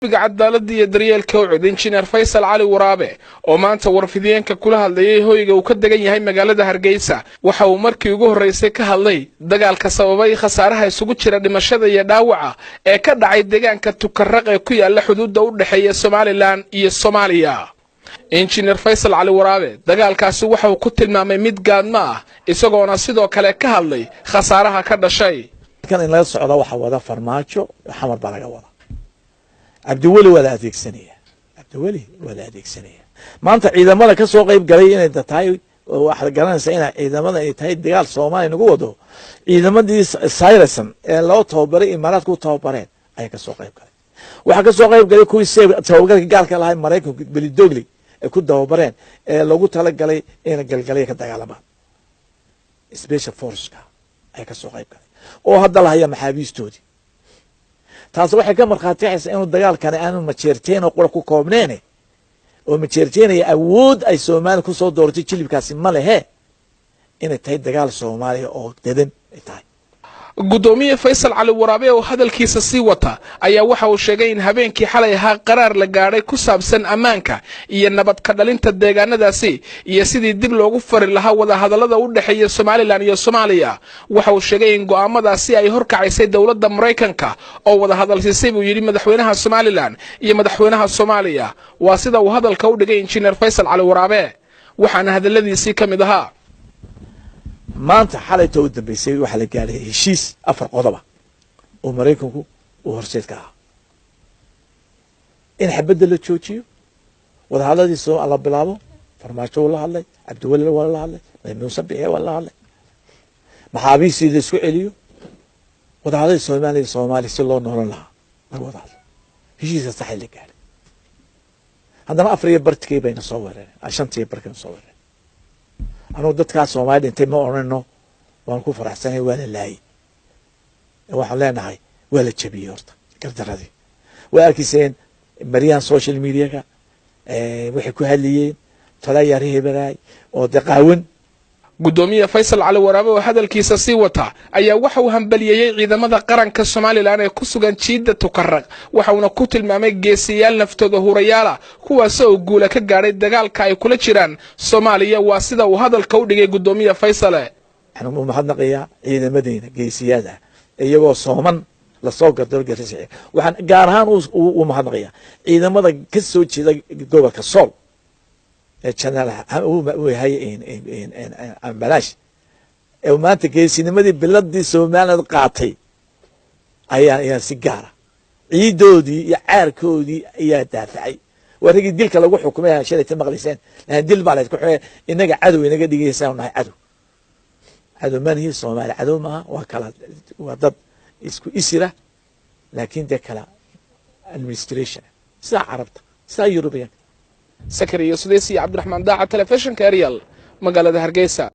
Cadaaladda iyo Daryeelka UCID, Injineer Faysal Cali Waraabe, oo maanta warfidiyeenka kula hadlayay hoyga uu ka degan yahay magaalada Hargeysa, waxa uu markii ugu horreysay ka hadlay dagaalka sababay khasaaraha isugu jira dhimashada iyo dhaawaca ee ka dhacay deegaanka Tukaraq ee ku yaala xuduudda u dhexeeya Somaliland iyo Soomaaliya. Injineer Faysal Cali Waraabe dagaalkaasi waxa uu ku tilmaamay mid gaadmo ah, isagoona sidoo kale ka hadlay khasaaraha ka dhashay. Kan in laga socda waxaa wada Farmaajo, Xamar baa laga wada. Cabdiweli waa la adeegsanaya, Cabdiweli waa la adeegsanaya. Maanta ciidamada ka soo qayb galay inay tahay, waxaad garanaysaa ina ciidamada ay tahay dagaal Soomaaliya nagu wado. Ciidamadii Cyreson ee loo tababaray, Imaaraadka u tababareen, ayaa kasoo qayb galay. Waxaa kasoo qayb galay kuwii se tababarka gaalka lahay Maraykanku Belidogli ay ku tababareen ee lagu talagalay inay galgalaya ka dagaalamaan, special forceka ayaa kasoo qayb galay oo hadda la haya maxaabiistoodii. Taas waxay ka markhaati kacaysaa inuu dagaalkani aanu Majeerteen oo qura ku koobneene, oo Majeerteenaya awood ay Soomaaliya kusoo dooratay jilibkaasi ma lehe, inay tahay dagaal Soomaaliya oo dedan ay tahay. Guddoomiye Faysal Cali Waraabe oo hadalkiisa sii wata ayaa waxa uu sheegay in habeenkii xalay ahaa qaraar la gaadhay ku saabsan ammaanka iyo nabad ka dhalinta deegaanadaasi iyo sidii dib loogu fari lahaa wadahadallada u dhexeeya Somaliland iyo Soomaaliya. Waxa uu sheegay in go'aamadaasi ay horkacaysay dowladda Maraykanka oo wadahadal siisay, buu yidhi, madaxweynaha Somaliland iyo madaxweynaha Soomaaliya. Waa sida uu hadalka u dhigay Injineer Faysal Cali Waraabe, waxaana hadalladiisii ka mid ahaa: Maanta xalayta u dambeysay waxaa la gaadhay heshiis afar qodoba oo Maraykanku uu horseed ka ahaa in xabadda la joojiyo, wadahadladii soo la bilaabo. Farmaajo wuu la hadlay, Cabdiweli waa la hadlay, Muuse Bixe waa la hadlay, maxaabiistii la isku celiyo, wadahadladii Soomaaliya Soomaaliya si loo noolan lahaa laga wada hadlo. Heshiiska saxay la gaadhay. Haddana 4:30-kii bayna soo weerareen, 5:30-kii soo weerareen. Anugu dadkaa Soomaali dhintay ma odhanno waan ku faraxsanay waa la laayay. Waxaan leenahay waa la jabiyey horta gardaradii. Waa arkiyseen maryahan social mediaka waxay ku hadlayeen talayaar hebelaay oo de qaawan. Guddoomiye Faysal Cali Waraabe oo hadalkiisa sii wata ayaa waxa uu hambaliyeeyey ciidamada qaranka Somaliland ee ku sugan jiidda Tukaraq, waxauna ku tilmaamay geesiyaal naftooda hurayaala, kuwaas oo guula ka gaadhay dagaalka ay kula jiraan Soomaaliya. Waa sida uu hadalka u dhigay Guddoomiye Faysale. Waxaan u mahadnaqayaa ciidamadeyna geesiyaada iyagoo sooman lasoo gardaro garis. Waxaan gaar ahaan u mahadnaqayaa ciidamada ka soo jeeda gobolka Sool ee jenaraal uu yahay Ambalaash ee maanta geesinimadii biladii Somaliland qaatay ayaa si gaara ciidoodii iyo caarkoodii ayaa daafacay. Waa ragii dilka lagu xukumay shalayta maqlayseen, lakin dil baa laysku xukumay. Inaga cadow inaga dhigaysaan nahay, cadow cadow manihi. Soomaali cadow maaha, waa kala, waa dad isku isira, laakiin dee kala administration, sidaa Carabta, sidaa Yurubiyanka. Sakariyo Sudeysi iyo Cabdiraxmaan Daaca, telefishinka Eryal, magaalada Hargeysa.